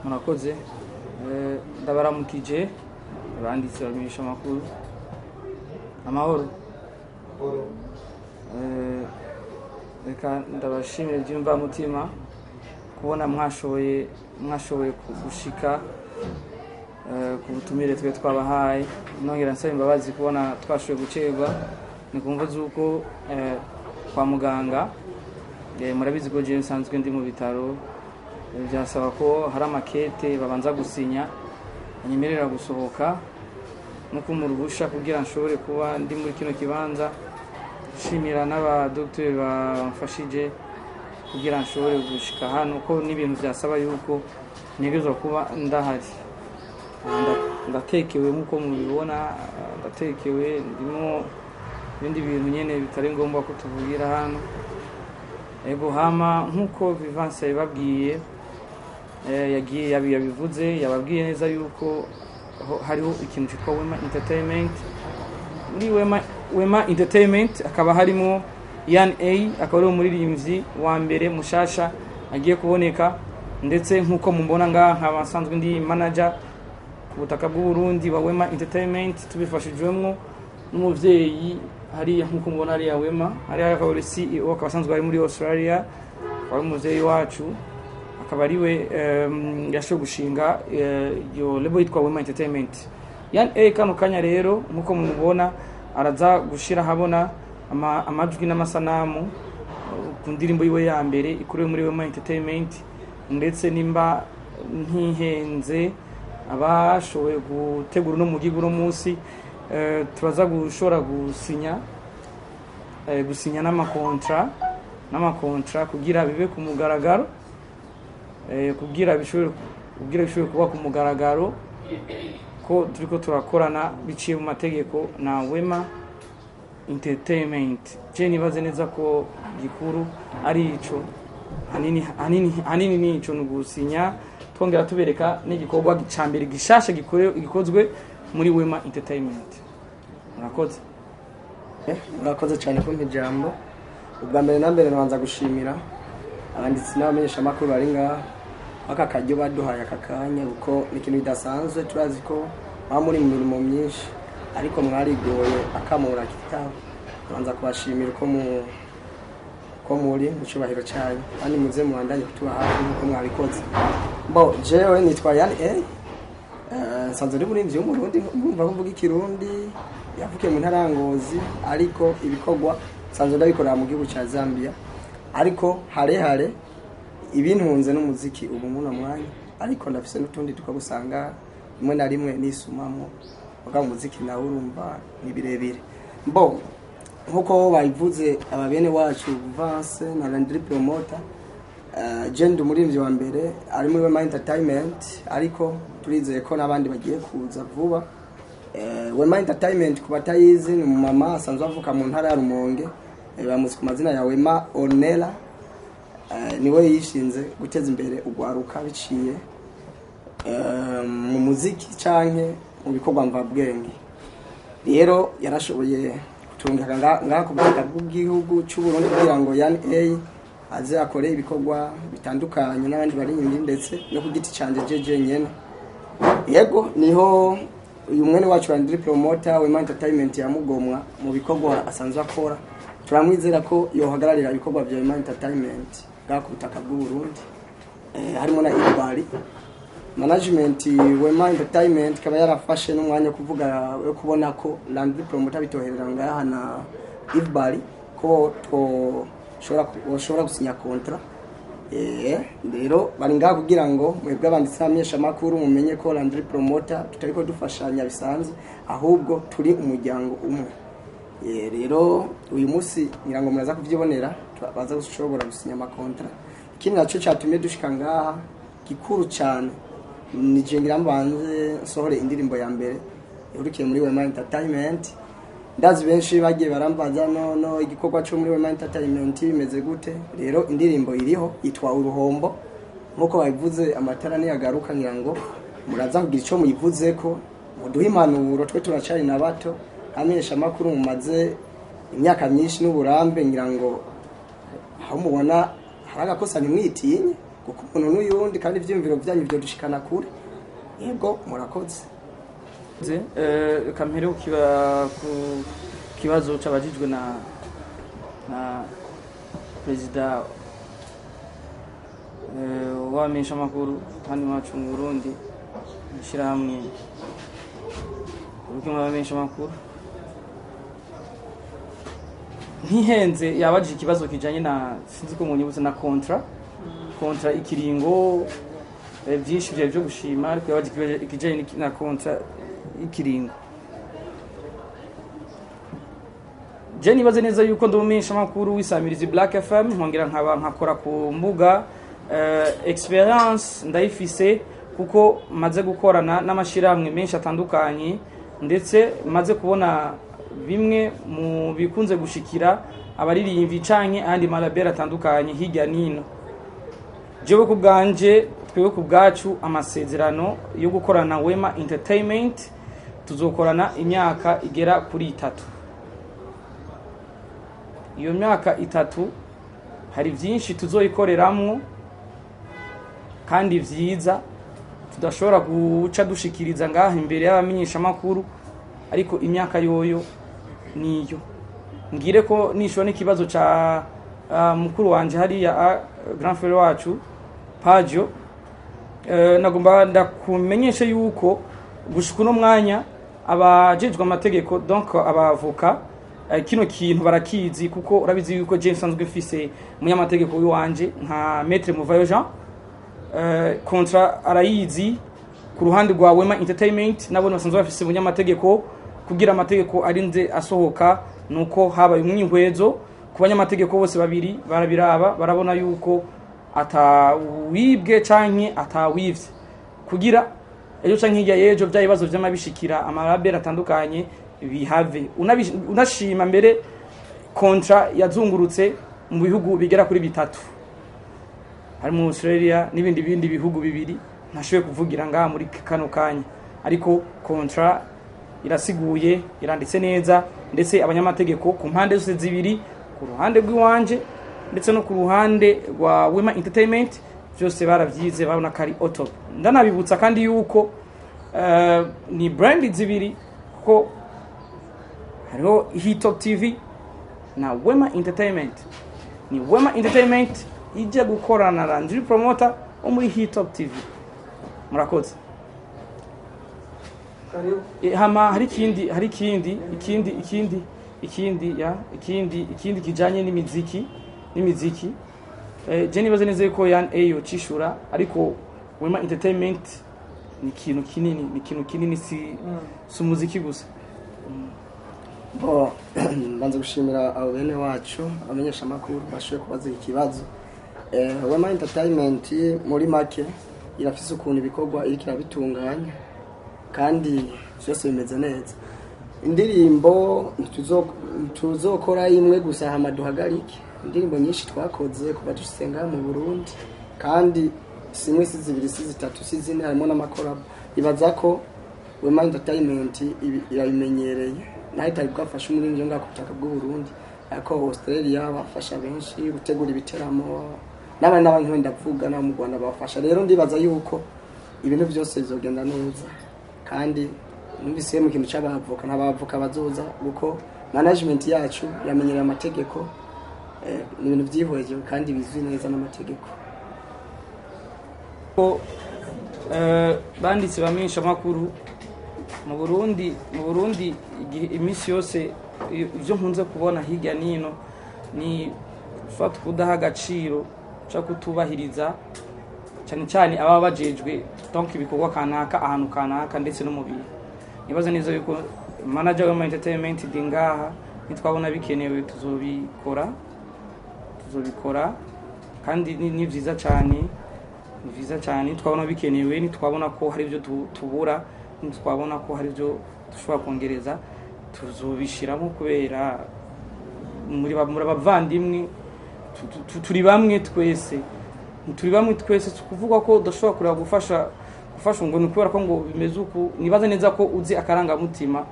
Murakoze. Ndabaramukije abanditsi, bamenyesha amakuru, amahoro. Reka ndabashimire by'imvamutima kubona mwashoboye gushika ku butumire twe twabahaye. Nongera nsaba imbabazi kubona twashoboye gucerwa, ni ku mvo z'uko kwa muganga, murabizi ko jewe nsanzwe ndi mu bitaro. Byasaba ko hari amakete babanza gusinya anyemerera gusohoka no kumpa uruhusha kugira nshobore kuba ndi muri kino kibanza. Nshimira n'abadogiteri bamfashije kugira nshobore gushika hano, ko n'ibintu byasaba yuko ntegerezwa kuba ndahari. Ndatekewe nk'uko mubibona, ndatekewe, ndimo ibindi bintu nyene bitari ngombwa ko tuvugira hano. Ego, hama nk'uko Vivance yabibabwiye, yagiye yabivuze, yababwiye neza yuko hariho ikintu cyitwa Wema Entertainment. Muri Wema Entertainment akaba harimo Yan A, akaba ari umuririmbyi wa mbere mushasha agiye kuboneka. Ndetse nk'uko mubona ngaha, nkaba nsanzwe ndi manager ku butaka bw'u Burundi wa Wema Entertainment, tubifashijwemo n'umuvyeyi hariya nk'uko mubona hariya Wema hariya, akaba ari CEO, akaba asanzwe ari muri Australia, akaba ari umuvyeyi wacu, akaba ariwe yashoboye gushinga iyo label yitwa Wema Entertainment. Yan A kano kanya rero, nk'uko mumubona, araza gushira ahabona amajwi n'amasanamu ku ndirimbo yiwe ya mbere ikorewe muri Wema Entertainment. Ndetse nimba ntihenze, abashoboye gutegura uno mugigo uno munsi, turaza gushobora gusinya n'amakontra kugira bibe ku mugaragaro, kugira bishobore kuba ku mugaragaro ko turiko turakorana biciye mu mategeko na Wema Entertainment. Je nibaze neza ko gikuru ari ico, hanini nico, ni ugusinya, twongera tubereka n'igikorwa ca mbere gishasha gikozwe muri Wema Entertainment. Murakoze. Murakoze cyane kumpa ijambo. Ubwa mbere na mbere nabanza gushimira abanditsi n'abamenyeshamakuru bari ngaha aka karyo baduhaye aka kanya, kuko ni ikintu bidasanzwe. Turazi ko muba muri mu mirimo myinshi, ariko mwarigoye akamura kitabo. Nabanza kubashimira uko muri mu cyubahiro cyanyu, kandi muze mubandanye kutuba hafi nk'uko mwabikoze. Bo jewe nitwa Yan A. Nsanzwe ndi umuririmbyi w'Umurundi, mwumva ko mvuga Ikirundi, yavukiye mu ntara ya Ngozi, ariko ibikorwa nsanzwe ndabikorera mu gihugu cya Zambia. Ariko harehare ibintunze n'umuziki ubu muno mwanya, ariko ndafise n'utundi dukorwa usanga rimwe na rimwe nisumamo, muga umuziki nawe urumva ni birebire. Mbo nkuko babivuze aba bene wacu Vance na Landry Promoter, je ndi umuririmbyi wa mbere ari muri Wema Entertainment, ariko turizeye ko n'abandi bagiye kuza vuba. Wema Entertainment, ku batayizi, ni umumama asanzwe avuka mu ntara ya Rumonge, bamuzi ku mazina ya Wema Onela. Niwe yishinze guteza imbere ugwaruka biciye mu muziki canke mu bikorwa mvabwenge. Rero yarashoboye kuturungika ngaha ku butaka bw'igihugu cy'u Burundi kugira ngo Yan A aze akore ibikorwa bitandukanye n'abandi baririmbyi, ndetse no ku giti canje jeje nyene. Yego, niho uyu mwene wacu Landry Promoter, Wema Entertainment, yamugomwa mu bikorwa asanzwe akora. Turamwizera ko yohagararira ibikorwa bya Wema Entertainment ngaha ku butaka bw'u Burundi, harimo na Ibari management. Wema Entertainment ikaba yarafashe n'umwanya wo kuvuga, yo kubona ko Landry Promoter bitoherera ngaha na Ibari, ko boshobora gusinya contrat. Rero bari ngaha kugira ngo mwebwe abanditsi n'abamenyeshamakuru mumenye ko Landry Promoter tutariko dufashanya bisanzwe, ahubwo turi umuryango umwe. Rero uyu munsi ngira ngo muraza kuvyibonera, baza gushobora gusinya amakontra. Ikindi naco catumye dushika ngaha gikuru cane ni je ngira mbanze nsohore indirimbo ya mbere ihurikiye muri Wema Entertainment. Ndazi benshi bagiye barambaza no igikorwa cyo muri Wema Entertainment bimeze gute. Rero indirimbo iriho yitwa Uruhombo. Nkuko babivuze, amatara niyagaruka ngira ngo muraza kugira ico muyivuzeko, muduhe impanuro. Twe turacari na bato, amenyesha amakuru mumaze imyaka myinshi n'uburambe, ngira ngo aho mubona hari agakosa ntimwitinye. Kuko umuntu n'uyundi, kandi ivyiyumviro vyanyu vyodushikana kure. Yego, murakoze. Reka mpere ku kibazo cabajijwe na perezida w'abamenyeshamakuru hano iwacu mu Burundi, ishyirahamwe urukino rw'abamenyeshamakuru. Ntihenze, yabajije ikibazo kijanye na, sinzi ko munyibutse, na contrat ikiringo. Byinshi byari byo gushima, ariko yabajije ikibazo ikijanye na contrat ikiringo. Je nibaze neza yuko ndi umumenyeshamakuru w'isamirizi Black FM, nkongera nkaba nkakora ku mbuga. Experience ndayifise, kuko maze gukorana n'amashirahamwe menshi atandukanye, ndetse maze kubona bimwe mu bikunze gushikira abaririmbyi canke ayandi malabel atandukanye hirya nino. Jewe ku bwanje, twebwe ku bwacu, amasezerano yo gukorana Wema Entertainment, tuzokorana imyaka igera kuri 3. Iyo myaka 3 hari byinshi tuzoyikoreramwo kandi vyiza tudashobora guca dushikiriza ngaha imbere y'abamenyeshamakuru, ariko imyaka yoyo niyo. Ngire ko nishura n'ikibazo ca mukuru wanje hariya, grand frère wacu Pajo, nagomba ndakumenyeshe yuko gushika uno mwanya abajejwe amategeko, donc abavoka, kino kintu barakizi, kuko urabizi yuko je nsanzwe mfise umunyamategeko w'iwanje nka Maître Muvayo Jean. Contrat arayizi. Ku ruhande rwa Wema Entertainment nabo basanzwe bafise umunyamategeko. Kugira amategeko arinze asohoka nuko habaye umwihwezo ku banyamategeko bose babiri, barabiraba, barabona yuko atawibwe canke atawivye, kugira ejo canke hirya y'ejo bya bibazo vy'amabishikira amalabel atandukanye bihave. Unashima mbere, contrat yazungurutse mu bihugu bigera kuri bitatu, harimo Australia n'ibindi bindi bihugu bibiri ntashoboye kuvugira ngaha muri kano kanya, ariko contrat irasiguye, iranditse neza, ndetse abanyamategeko ku mpande zose zibiri, ku ruhande rw'iwanje ndetse no ku ruhande rwa Wema Entertainment, byose baravyize, babona ko ari au top. Ndanabibutsa kandi yuko ni brand zibiri, kuko hariho Hitop TV na Wema Entertainment. Ni Wema Entertainment ijya gukorana na Landry Promoter wo muri Hitop TV. Murakoze. Hama hari ikindi ikindi ikindi ikindi ya ikindi ikindi kijanye n'imiziki. Je nibaze neza yuko yan ayo cishura, ariko Wema Entertainment ni ikintu kinini, ni ikintu kinini, si umuziki gusa. Bo, mbanza gushimira abo bene wacu abamenyeshamakuru bashoboye kubaza ikibazo. Wema Entertainment muri make irafise ukuntu ibikorwa iriko irabitunganya, kandi byose bimeze neza. Indirimbo ntituzokora imwe gusa hama duhagarike. Indirimbo nyinshi twakoze kuva dushitse ngaha mu Burundi, kandi si imwe, si zibiri, si zitatu, si zine, harimo n'amakorabo. Ibaza ko Wema Entertainment irabimenyereye, naho itari bwafashe umuririmbyi ngaha ku butaka bw'u Burundi, ariko Australia bafasha benshi gutegura ibiteramo, n'abandi n'abandi ndavuga n'abo mu Rwanda bafasha. Rero ndibaza yuko ibintu byose bizogenda neza, kandi numvise mu kintu c'abavoka, n'abavoka bazoza, kuko management yacu yamenyereye amategeko. Ni ibintu vyihweje kandi bizwi neza n'amategeko. Ko banditse bamenyesha amakuru mu Burundi, igihe iminsi yose ivyo nkunze kubona hirya nino ni fata kudaha agaciro cyangwa kutubahiriza cyane cyane ababa bajejwe, donc ibikorwa kanaka ahantu kanaka, ndetse no mu bihe. Nibaza neza yuko manager wa entertainment di ngaha, nitwabona bikenewe tuzobikora, kandi ni vyiza cyane, ni vyiza cyane. Nitwabona bikenewe, nitwabona ko hari ibyo tubura, nitwabona ko hari ibyo dushobora kongereza, tuzobishiramo, kubera muri abavandimwe, turi bamwe twese, turi bamwe twese. Si ukuvuga ko udashobora kureba gufasha ngo ni ukubera ko ngo bimeze uku. Nibaza neza ko uzi akarangamutima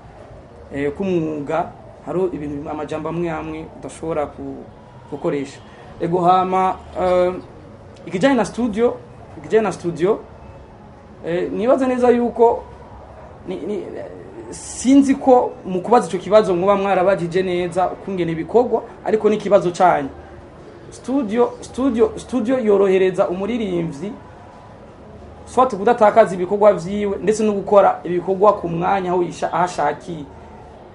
k'umwuga, hari ibintu amajambo amwe amwe udashobora gukoresha. Ego, hama Ikijanye na studio, nibaza neza yuko sinzi ko mu kubaza ico kibazo muba mwarabajije neza ukungene bikorwa, ariko ni ikibazo canyu. Studio yorohereza umuririmbyi soit kudatakaza ibikorwa vyiwe, ndetse no gukora ibikorwa ku mwanya aho aho ashakiye.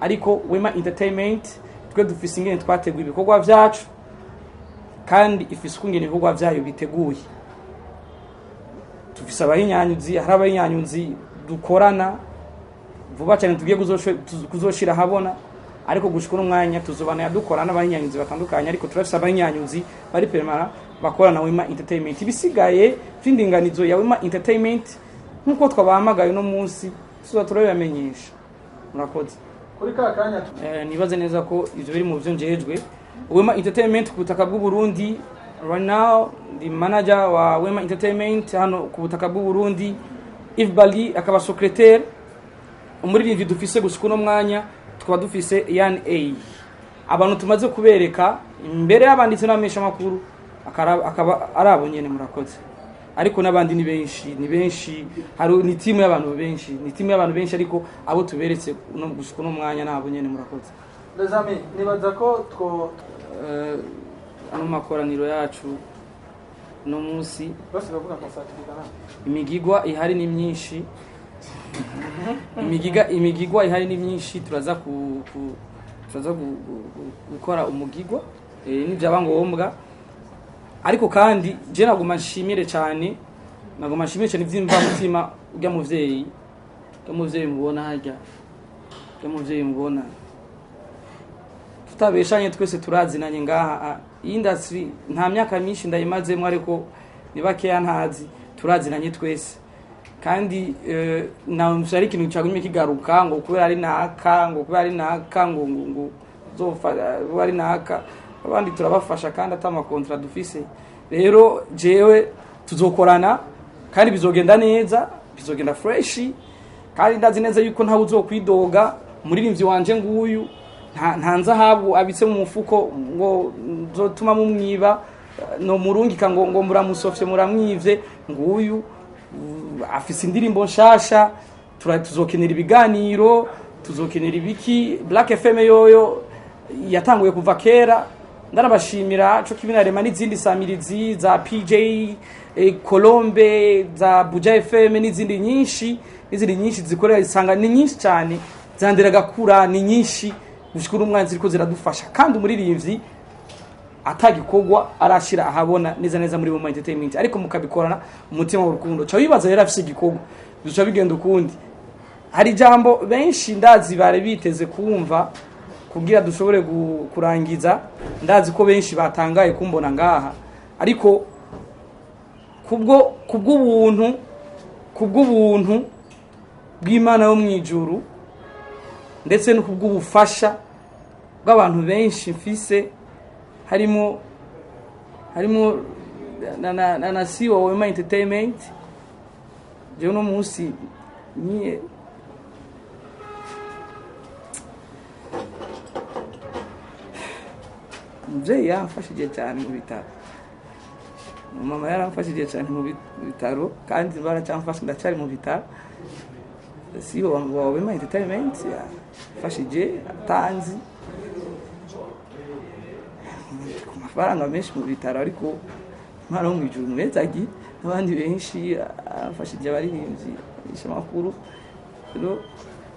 Ariko Wema Entertainment, twe dufise ingene twateguye ibikorwa vyacu, kandi ifise ukungene ibikorwa vyayo biteguye. Tufise abahinyanyuzi, hari abahinyanyuzi dukorana vuba cyane tugiye kuzoshira ahabona, ariko gushika uno mwanya tuzobana dukora n'abahinyanyuzi batandukanye, ariko turafise abahinyanyuzi bari permanent bakorana na Wema Entertainment. Ibisigaye vy'indinganizo ya Wema Entertainment, nk'uko twabahamagaye uno munsi, tuzoba turabibamenyesha. Murakoze. Kuri ka kanya. Nibaze neza ko ivyo biri mu vyo njejwe. Wema Entertainment ku butaka bw'u Burundi, right now ndi manager wa Wema Entertainment hano ku butaka bw'u Burundi, Yves Bali akaba secrétaire. Umuririmbyi dufise gushika uno mwanya, tukaba dufise Yan A, abantu tumaze kubereka imbere y'abanditsi n'abamenyesha makuru, akaba ari abo nyene. Murakoze. Ariko n'abandi ni benshi, ni benshi, hari ni timu y'abantu benshi, ni timu y'abantu benshi, ariko abo tuberetse uno gushika uno mwanya nabo nyene. Murakoze. Les amis, nibaza ko two Ano makoraniro yacu no munsi, bose bavuga nka imigigwa ihari ni myinshi, imigigwa ihari ni myinshi. Turaza ku, ku turaza gukora umugigwa nibyaba ngombwa. Ariko kandi je naguma nshimire cyane, naguma nshimire cyane ivy'imvamutima urya muvyeyi mubona harya, urya muvyeyi mubona. Tutabeshanye, twese turazinanye ngaha. Iyi industry nta myaka myinshi ndayimazemo, ariko ni bakeya ntazi, turazinanye twese. Kandi nta ari ikintu cyagumye kigaruka ngo kubera ari naka, ngo kubera ari naka, ngo zofa kuba ari naka. Abandi turabafasha kandi ata makontra dufise. Rero jewe tuzokorana kandi bizogenda neza, bizogenda fresh, kandi ndazi neza yuko ntawe uzokwidoga. Umuririmbyi wanje nguyu, nta nzahabu abitse mu mufuko ngo nzotuma mumwiba, no murungika ngo muramusofye, muramwivye. Nguyu afise indirimbo nshasha. Tuzokenera ibiganiro, tuzokenera ibiki. Black FM yoyo yatanguye kuva kera, ndanabashimira co kimwe na Rema n'izindi samirizi za PJ, Colombe, za Buja FM n'izindi nyinshi, n'izindi nyinshi zikorera isanga ni nyinshi cyane, zandera gakura ni nyinshi gushika uno mwanya ziriko ziradufasha. Kandi umuririmbyi atagikorwa arashira ahabona neza neza muri Wema Entertainment, ariko mukabikorana umutima w'urukundo, ca wibaza rero afise igikorwa bica bigenda ukundi. Hari ijambo benshi ndazi bari biteze kumva kugira dushobore kurangiza. Ndazi ko benshi batangaye kumbona ngaha, ariko kubw'ubuntu bw'Imana yo mu ijuru, ndetse no kubw'ubufasha bw'abantu benshi mfise, harimo na CEO wa Wema Entertainment, jewe uno munsi nyiye umuvyeyi yaramfashije cyane mu bitaro, mama yaramfashije cyane mu bitaro, kandi baracyamfasha, ndacyari mu bitaro. CEO wa Wema Entertainment yafashije atanzi ku mafaranga menshi mu bitaro, ariko Imana yo mu ijuru mwezagi n'abandi benshi afashije, abaririmbyi amakuru. Rero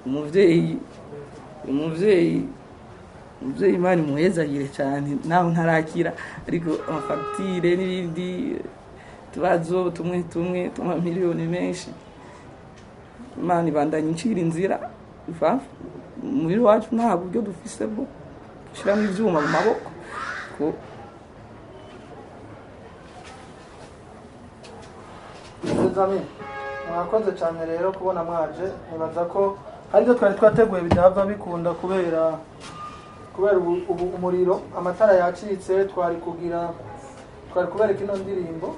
umuvyeyi Imana imuhezagire cyane, naho ntarakira, ariko amafagitire n'ibindi tubazo tumwe tumwe tw'amamiliyoni menshi, Imana ibandanya incira inzira. Muhira iwacu nta buryo dufise bwo gushyiramo ivyuma mu maboko ko. Les amis, mwakoze cyane rero kubona mwaje. Nibaza ko hari ibyo twari twateguye bidahava bikunda kubera ubu umuriro, amatara yacitse. Twari kugira, twari kubereka ino ndirimbo.